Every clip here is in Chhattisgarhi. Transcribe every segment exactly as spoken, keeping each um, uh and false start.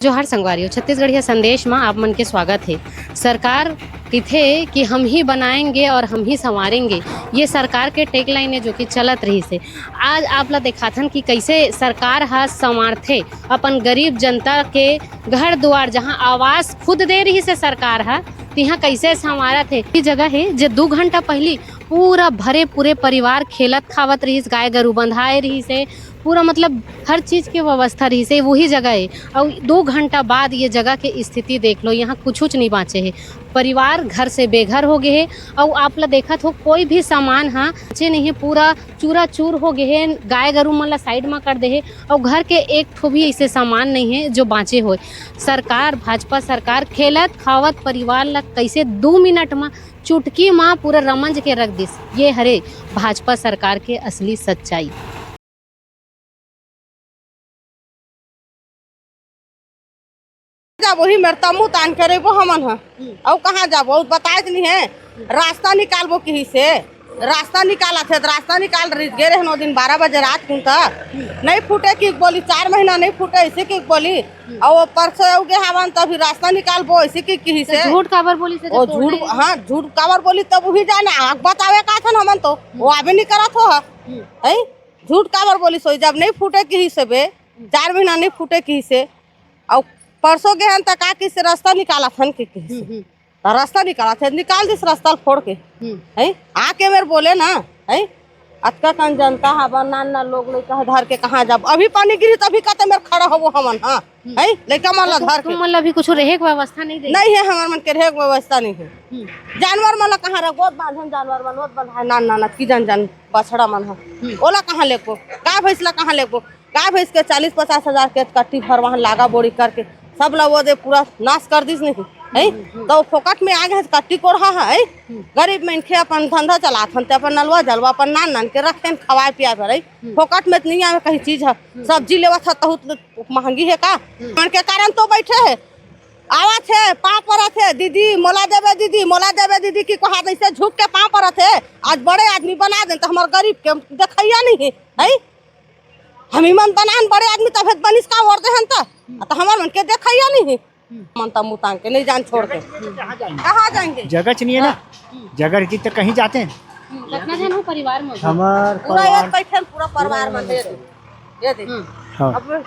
जोहार संगवारी हो, छत्तीसगढ़िया संदेश म आप मन के स्वागत हे। सरकार कहिथे कि हम ही बनाएंगे और हम ही संवारेंगे, ये सरकार के टैगलाइन हे, जो कि चलत रहिस हे। आज आप ला देखाथन कि कइसे सरकार ह संवारथे अपन गरीब जनता के घर दुआर, जहां आवास खुद दे रहिस हे सरकार ह, तिहां कइसे संवारत हे। ये जगह हे, जे दू घंटा पहिली पूरा भरे पूरे परिवार खेलत खावत रहिस, गाय गरू बंधाए रहिस हे, पूरा मतलब हर चीज के व्यवस्था रहिस हे, वही जगह हे। अउ दो घंटा बाद ये जगह के स्थिति देख लो, यहाँ कुछुच नहीं बाँचे हे। परिवार घर से बेघर हो गए हे। अउ आप ला देखत हो, कोई भी सामान ह बाँचे नहीं हे, पूरा चूरा चूर हो गए हे। गाय गरू मन ला साइड म कर दे हे, अउ घर के एक ठो भी ऐसे सामान नहीं हे जो बाँचे होए। सरकार, भाजपा सरकार खेलत खावत परिवार ला कैसे दो मिनट म चुटकी म पूरा रमंज के रख दिस। ये हरे भाजपा सरकार के असली सच्चाई। जब वही मेर तम्बू तान के रहिबो हमन ह। हम्म। अउ कहाँ जाबो? अउ बताए त नहीं हे। हम्म। रास्ता निकालबो किहिस हे। रास्ता निकालत हे, त रास्ता निकाल रहिस, गे रहेन ओ दिन बारह बजे रात कुन त। हम्म। नहीं फूटे कि बोली, चार महीना नहीं फूटे, ऐसे कि बोली। हम्म। अउ परसों अउ गे हवन, त अभी रास्ता निकालबो, ऐसे कि किहिस त हे। झूठ काबर बोलिस हे, ओ जब तोड़ झूठ, नहीं? हाँ, झूठ काबर बोली, तब वही जाने, आग बतावे का थन हमन तो, हम्म। वो आबे नहीं करत हो ह। हम्म। हैं? झूठ काबर बोलिस होही, जब नहीं फूटे किहिस हे बे, हम्म। चार महीना नहीं फूटे किहिस हे, अउ परसों गे हन त का किहिस हे, रास्ता निकालत हन के किहिस हे। हम्म, हम्म। त रास्ता निकालत हे, निकाल दिस रास्ता ल फोड़ के। हम्म। हैं? आके मेर बोले ना, हैं? अतका कन जनता ह, बना ना लोग लइका ह धर के कहाँ जाब? अभी पानी गिरी तभी कहते मेर खड़ा होबो हमन, हाँ? हम्म। हैं? लइका मन ला तो धर के। तुम मन ला भी कुछ रहे के व्यवस्था नहीं दे? नहीं हे, हमर मन के रहे के व्यवस्था नहीं हे। हम्म। जानवर मन ला कहाँ रह, गोद बांधन जानवर मन, गोद बंधाए नान नान की जान जान बछड़ा मन ह। हम्म। ओला कहाँ लेगबो? गाय भैंस ला कहाँ लेगबो? गाय भैंस के चालीस पचास हजार के कट्टी भर वहाँ लागा बोड़ी करके सब ला वो दे पूरा नाश कर दिस नहीं, है? हम्म, हम्म। तो फोकट में आ गए कट्टी कोढ़ा है, है? हम्म। गरीब मनखे अपन धंधा चलाथन, ते अपन नलवा जलवा अपन नान नान के रखेन, खवाए पियाए बर, है? हम्म। फोकट में त नहीं आवे कहीं चीज है। हम्म। सब्जी लेवत ह, तहु त महंगी हे का? हम्म। मन के कारण तो बैठे हे, आवत हे, पाँव परत हे, "दीदी, मोला देबे दीदी, मोला देबे दीदी," कि कोहा जैसे झुक के पाँव परत हे। आज बड़े आदमी बना देन, त हमर गरीब के देखैया नहीं हे, है? हमी मन बनान बड़े आदमी, तभे त बनिस का ओर देहन त, आ त हमर मन के देखैया नहीं हे। हम्म। मन त मुतांग के नहीं जान छोड़ के। कहाँ जाएंगे? कहाँ जाएंगे? जगह च नहीं है ना। हाँ। जगह रहती तो कहीं जाते हैं। हम्म, कितना जन हो परिवार में? हमार पूरा एक परिवार बैठे हैं, पूरा परिवार में दे दे। ये दे। हम्म। हाँ। अब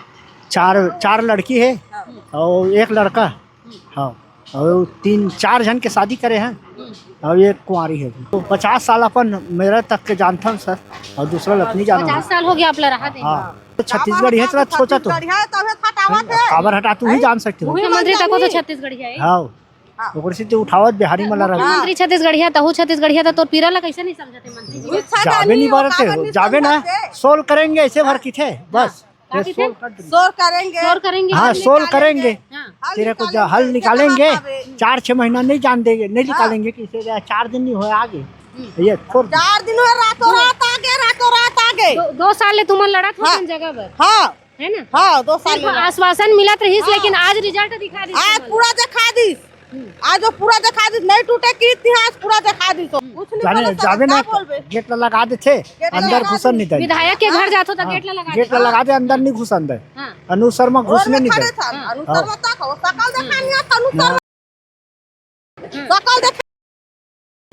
चार, चार लड़की है हाँ। और एक लड़का। हम्म। हाँ। और तीन, चार जन के शादी करे हैं। हम्म। और एक कुंवारी है। तो पचास साल अपन मेरा तक के जानता हूँ सर, और दूसरा लग नहीं जाना। पचास साल हो गया आप ला रहा थे? हाँ। तो छत्तीसगढ़िया चला सोचा तो। छत्तीसगढ़िया है, तबे हटावत है। काबर हटा, तू ही हाँ? जान सकते हो। मुख्यमंत्री तको तो छत्तीसगढ़िया है। हाँ। हाँ। ओकरे से तो उठावत बिहारी मन ला रहा। मुख्यमंत्री छत्तीसगढ़िया, तहु छत्तीसगढ़िया, त तोर पीरा ला कैसे नहीं समझते मंत्री जी? जाबे नहीं बरत है, जाबे ना, सोल करेंगे ऐसे भर की थे, बस। हाँ। ये सोल कर देंगे। सोल करेंगे। सोल करेंगे। हाँ, सोल करेंगे। हाँ। तेरे को जो हल निकालेंगे, चार छह महीना नहीं जान देंगे, नहीं निकालेंगे किसी से, चार दिन नहीं हुए आगे। हम्म। ये छोड़ दे। चार दिन हुए, रातों रात आगे, रातों रात आगे। दो, दो साल ले तुमन लड़त हो हाँ। जगह पर। हाँ। है ना? हाँ, दो साल सिर्फ ले लड़ा। आश्वासन मिलत रहिस, हाँ। लेकिन आज रिजल्ट दिखा दिस आज तुमन। पूरा दिखा दिस। हम्म। आज वो पूरा दिखा दिस, नहीं टूटे की इतिहास पूरा दिखा दिस। हम्म। कुछ नहीं जाने, बोले जाबे ना, बोलबे? गेट ला लगा देथे, गेट ला अंदर लगा घुसन दे। नहीं दे। विधायक के घर हाँ। जाथो त हाँ। गेट ला लगा गेट ला लगा दे, अंदर नहीं घुसन दे। हाँ। अनुसर में घुसने नहीं दे। हाँ। अनुसर में तक हो, सकल देखा नहीं आता, अनुसर में। सकल देखे।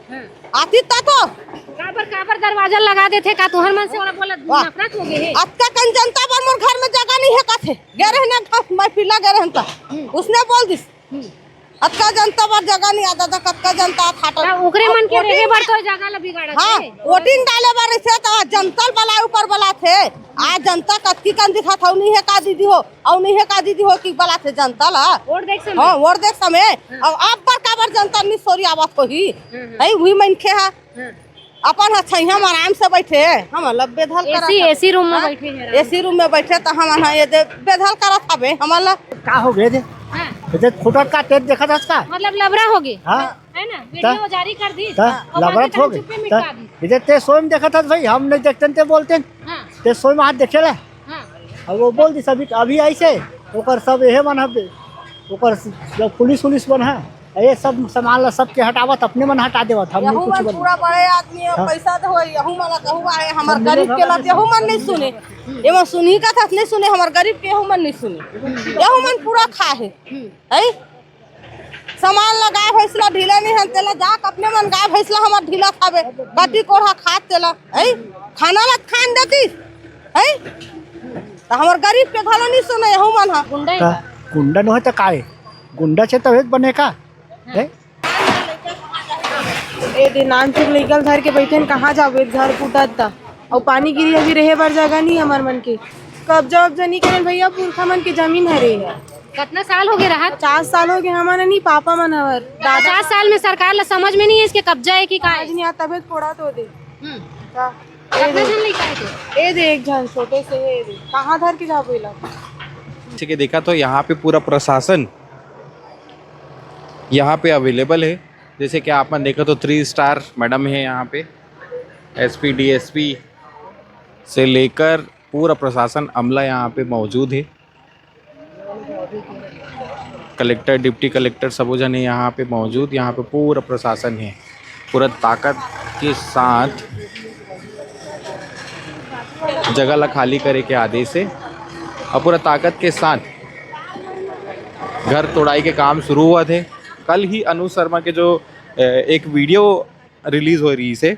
हाँ। आती ता तो। काबर, काबर दरवाजा लगा देथे का? तुहर मन से ओला बोला वाह। नफरत हो गए हे। अतका कन जनता बर मोर घर में जगह नहीं है कथे। गे रहे ना घर, मैं पिला गे रहे त। हम्म। उसने बोल दिस। हम्म। अतका जनता बर जगह नहीं आता था, कतका जनता फाटा। त ओकरे मन के रहे बर तो जगह ला बिगाड़त हाँ, हे। वोटिंग डाले बर रहिसे त जनता ल बलाए ऊपर बलाथे। आज जनता कतकी कन दिखत हौ, नहीं है का दीदी हो? अउ नहीं हे का दीदी हो कि बलाथे जनता ला? वोट देख समय। हाँ, वोट देख समय। हाँ। अब, अब बर काबर जनता निसोरी आवत होही? हाँ, हाँ। है, उही मनखे हा। हाँ। अपन हा छैया में आराम से बैठे, हम लब बेधल करत एसी, हवे। एसी रूम में हाँ? बैठे हैं, आराम एसी रूम में बैठे त हमन हा ये दे बेधल करत हवे, हमन ला। का हो गए दे? हाँ। ये दे फुटत का तेज देखत हस का? मतलब लबरा हो गए। हाँ। है ना? त? वीडियो जारी कर दी। त? और लबरा बाकी हो गए। चुप्पे मिटा दी। ये दे ते सोम देखत हस भाई, हम नहीं देखते ते बोलते। हाँ। ते सोम हाथ देखे ला। हाँ। अब वो बोल दी सभी, अभी ऐसे, ओकर सब यहे मन हबे, ओकर जब पुलिस उलिस मन है, ये सब सामान ला सबके हटावत, अपने मन हटा देवत, हम नहीं यहू कुछ मन बोले। पूरा बड़े आदमी है, हाँ। पैसा तो हो, यहू मन ला कहू आए, हमर सब गरीब मिलेगा। के ला यहू मन नहीं सुने। ये मन सुनही का था, नहीं सुने, हमर गरीब के यहू मन नहीं सुने। यहू मन पूरा खा है, है? सामान ला गाय भैंस ला ढीला नहीं हन, तेला जाक अपने मन गाय भैंस ला हमर ढीला खावे, कटी कोढ़ा खात तेला, है? खाना ला खान देती, है? तो हमर गरीब के घलो नहीं सुने, यहू मन हा। गुंडा है का? गुंडा नहीं है तो का है? गुंडा से तो एक बने का? है? ए दे नानचुक लइका ल धर के बइठेन, कहाँ जाबो? ए घर फूटत त, अउ पानी गिरी अभी रहे बर जगह नहीं हमर मन के। कब्जा उब्जा नहीं करेन भैया, पुरखा मन के जमीन हरे। कतना साल हो गए रहत? पचास साल हो गए हमन नहीं, पापा मन हवर, दादा। पचास साल में सरकार ला समझ में नहीं है इसके कब्जा है कि का है? आज नहीं आ, तबीयत फोड़ा तो दे। हम्म। का? कतना झन लइका है तो? ए दे एक झन छोटे से है, ए दे। कहाँ धर के जाबो एला? जैसे कि देखा तो यहाँ पे पूरा प्रशासन यहाँ पे अवेलेबल है। जैसे कि आप मन देखा तो थ्री स्टार मैडम है यहाँ पे, एसपी डीएसपी से लेकर पूरा प्रशासन अमला यहाँ पे मौजूद है। कलेक्टर, डिप्टी कलेक्टर सबो जने यहाँ पे मौजूद, यहाँ पे पूरा प्रशासन है, पूरा ताकत के साथ जगह ला खाली करे के आदेश है और पूरा ताकत के साथ घर तोड़ाई के काम शुरू हुआ थे। कल ही अनुज शर्मा के जो अ, एक वीडियो रिलीज हो रही है,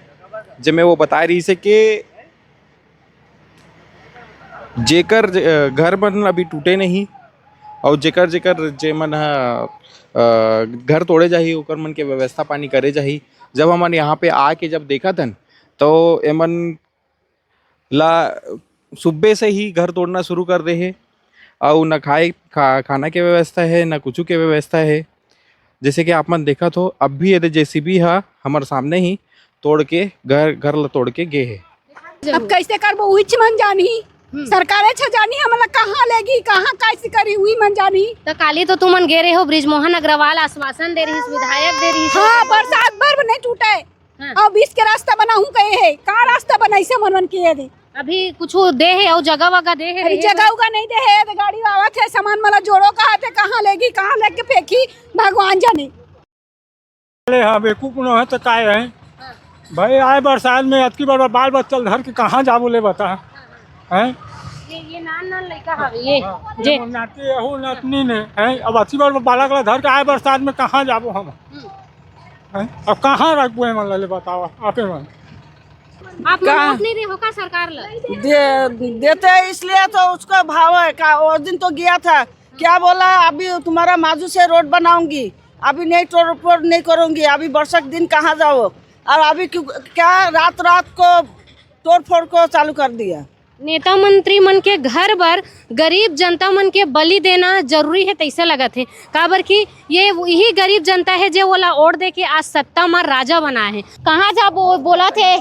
जेमे वो बता रही है कि जेकर ज-, अ, घर मन अभी टूटे नहीं और जेकर जेकर जे मन ह, अ, घर तोड़े जाही, ओकर मन के व्यवस्था पानी करे जाही। जब हमन यहाँ पे आके जब देखत हन तो एमन ला सुबह से ही घर तोड़ना शुरू कर दे हे। अउ न खाए खा, खाना के व्यवस्था है, न कुछ के व्यवस्था है। जैसे कि आप मन देखत हो, अब भी ये जेसीबी हा हमर सामने ही तोड़ के घर, घर ला तोड़ के गे हे। अब कैसे करबो, उहिच मन जानही, हम्म। सरकारे छ जानही, हमन ला कहाँ लेगी, कहाँ कैसे करी, उही मन जानही। त काली तो तुमन गे रहे हो, बृजमोहन अग्रवाल आश्वासन दे रही, विधायक दे रही। हाँ, बरसात भर नहीं टूटे। हाँ। अब बीच के रास्ता बनाहूँ कहे हे, का रास्ता बनाइसे मन मन के ये दे? अभी कुछ दे हे अउ जगह वगह दे हे, अरे रहे जगह बर? उगह नहीं दे हे, तो गाड़ी आवत हे, सामान मन ला जोड़ो कहा थे, कहाँ लेगी, कहाँ लेके फेंकी, भगवान जाने। अरे हाँ, बेवकूफ न है तो काय है? हाँ। भाई, आए बरसात में अतकी बड़ बाल बच्चा ल धर के कहाँ जाबो ले बता? हैं? ये, ये नान नान लइका हवे, ये, हाँ, जे ये नाती, यहू नतनी ने, हैं? अब अतकी बड़ बालक ला धर के आए बरसात में कहाँ जाबो हम? हम्म। हैं? अब कहाँ रखबो एमन ला, ले बतावा, आपे मन। आप मन का? वोट नहीं दे हो का सरकार ला? दे, देते हैं, इसलिए तो उसका भाव है का, उस दिन तो गया था, क्या बोला, "अभी तुम्हारा माजू से रोड बनाऊंगी, अभी नहीं तोड़ फोड़ नहीं करूंगी, अभी वर्षा के दिन कहाँ जाओ?" और अभी क्यों, क्या रात रात को तोड़ फोड़ को चालू कर दिया? नेता मंत्री मन के घर बर गरीब जनता मन के बलि देना जरूरी हे, तइसे लगत हे, काबर कि ये इही गरीब जनता हे, जे ओला ओढ़ दे के आज सत्ता म राजा बनाए हे। कहाँ जाबो, बोलत हे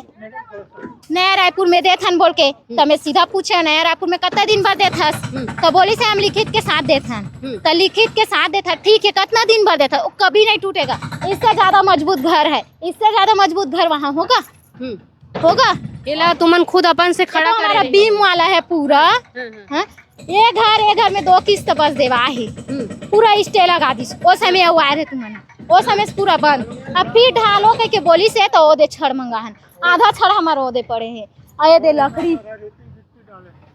नया रायपुर में देथन बोल के, त मैं सीधा पूछे, "नया रायपुर में कतना दिन बर देथस?" हम्म। त बोलिस हे, "हम लिखित के साथ देथन।" हम्म। त लिखित के साथ देथन, ठीक है, कतना दिन बर देथस? वो कभी नहीं टूटेगा, इससे ज्यादा मजबूत घर है, इससे ज्यादा मजबूत घर वहाँ होगा? हम्म। होगा? एला तुमन खुद अपन से खड़ा ये तो हमारा करे रहे। बीम वाला है पूरा। हाँ, हाँ। हाँ? ये घर, ये घर में दो किस्त बस देवा है। हम्म। पूरा स्टे लगा दिस। ओ समय अउ आए रहे तुमन। ओ समय से पूरा बंद। अब फिर ढालो कह के बोलिस हे तो ओ दे छड़ मंगा हन। आधा छड़ हमार ओ दे पड़े हे। अउ ये दे लकड़ी।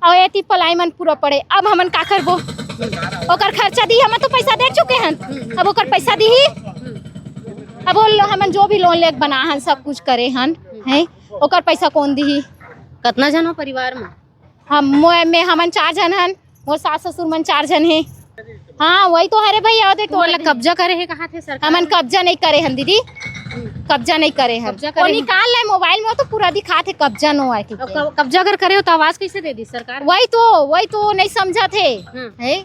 अउ एती पलाई मन पूरा पड़े। अब हमन का करबो? ओकर खर्चा दी, हमन तो पैसा दे चुके हन। अब ओकर पैसा दी ही। अब वो लो-, हमन जो भी लोन लेके बना हन, सब कुछ करे हन, हैं? ओकर पैसा कौन दी ही? कतना झन हो परिवार में? हम, मोए, मैं, हमन चार झन हन, मोर सास ससुर मन चार झन हे। हाँ, वही तो हरे भैया, ओ दे तो तुमन ला कब्जा करे हे कहा थे सरकार हमन ने? कब्जा नहीं करे हन दीदी, कब्जा नहीं करे हन। कब्जा करे वो हन। निकाल ले मोबाइल में, वो तो पूरा दिखा थे कब्जा नो आए अब कब-, कब्जा अगर करे हो तो आवाज कैसे दे दी सरकार? वही तो, वही तो नहीं समझा थे। हम्म। है?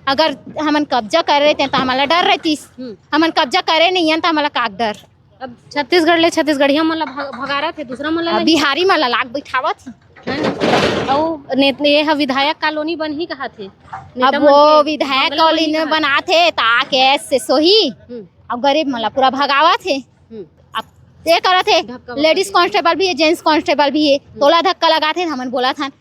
अगर हमन कब्जा करे रहते तो हमला डर रहतीस। हम्म। हमन कब्जा करे नहीं हन तो हमला काक डर। अब छत्तीसगढ़ ले छत्तीसगढ़िया मन ला भग-, भगारत हे, दूसरा मन ला अब नहीं। बिहारी मन ला लाग बैठावत हे। है ना? अउ ने-, ये ह विधायक कॉलोनी बनही कहा थे। नेता अब मन वो के विधायक बंगला कॉलोनी बनही कहा थे। बनात हे, त आके ऐसे सोही। हम्म। अब गरीब मन ला पूरा भगावत हे। हम्म। अब ये करत हे, धक्का लेडीज वक्का कांस्टेबल भी है, जेंट्स कांस्टेबल भी है, हम्म। तोला धक्का लगात हे, हमन बोलत हन,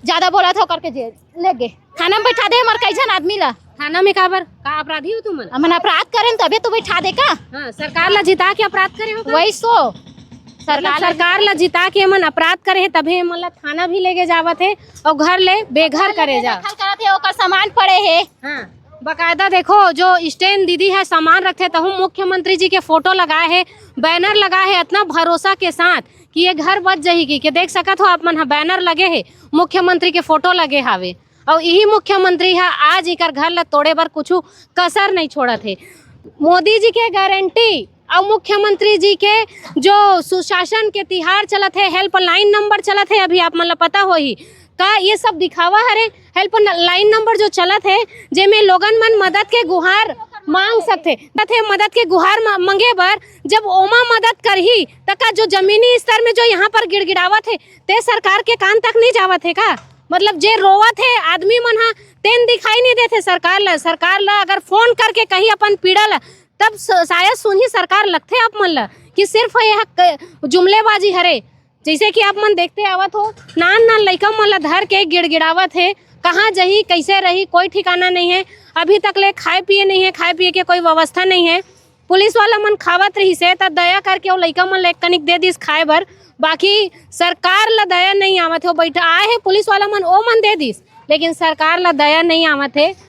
ज्यादा बोलत हो करके जे ले गे थाना में बैठा दे हमार कई झन आदमी ला। थाना में काबर? का अपराधी हो तुमन? हमन अपराध करेन तभे तो बैठा दे का? हाँ, सरकार ला जिता के अपराध करे हो का? वही सो। सरकार मतलब ला सरकार ला जिता के एमन अपराध करे हे, तभे एमन ला थाना भी लेगे जावत हे अउ घर ले बेघर करे जा। दखल करत हे, ओकर सामान पड़े हे। हाँ, बकायदा देखो, जो स्टैंड दीदी हे, सामान रखथे, तहू मुख्यमंत्री जी के फोटो लगाए हे, बैनर लगाए हे, इतना भरोसा के साथ कि ये घर बच जही कि, कि देख सकत हो आप मन ह, बैनर लगे हे, मुख्यमंत्री के फोटो लगे हावे। अउ इही मुख्यमंत्री ह आज इकर घर ल तोड़े बर कुछु कसर नहीं छोड़त हे। मोदी जी के गारंटी अउ मुख्यमंत्री जी के जो सुशासन के तिहार चलत हे, हेल्पलाइन नंबर चलत हे, अभी आप मन ल पता होही का, ये सब दिखावा हरे। हेल्पलाइन नंबर जो चलत हे, जेमे लोगन मन मदद के गुहार मांग सकथे, तथे मदद के गुहार म-, मंगे बर जब ओमा मदद करही, त का जो जमीनी स्तर में जो यहाँ पर गिड़गिड़ावत हे, ते सरकार के कान तक नहीं जावत हे का? मतलब जे रोवत हे आदमी मन ह, तेन दिखाई नहीं देथे सरकार ला। सरकार ला अगर फोन करके कही अपन पीड़ा ला, तब स-, शायद सुनही सरकार, लगथे आप मन ला कि सिर्फ ये ह-, क-, जुमलेबाजी हरे। जैसे कि आप मन देखते आवत हो, नान नान लइका मन ला धर के गिड़गिड़ावत हे, कहाँ जही, कैसे रही, कोई ठिकाना नहीं है। अभी तक ले खाए पिए नहीं है, खाए पिए के कोई व्यवस्था नहीं है। पुलिस वाला मन खावत रहिस हे, त दया करके वो लइका मन ला एक कनिक दे दिस खाए बर, बाकी सरकार ला दया नहीं आवत हे। वो बैठा आए हे पुलिस वाला मन, ओ मन दे दिस, लेकिन सरकार ला दया नहीं आवत हे।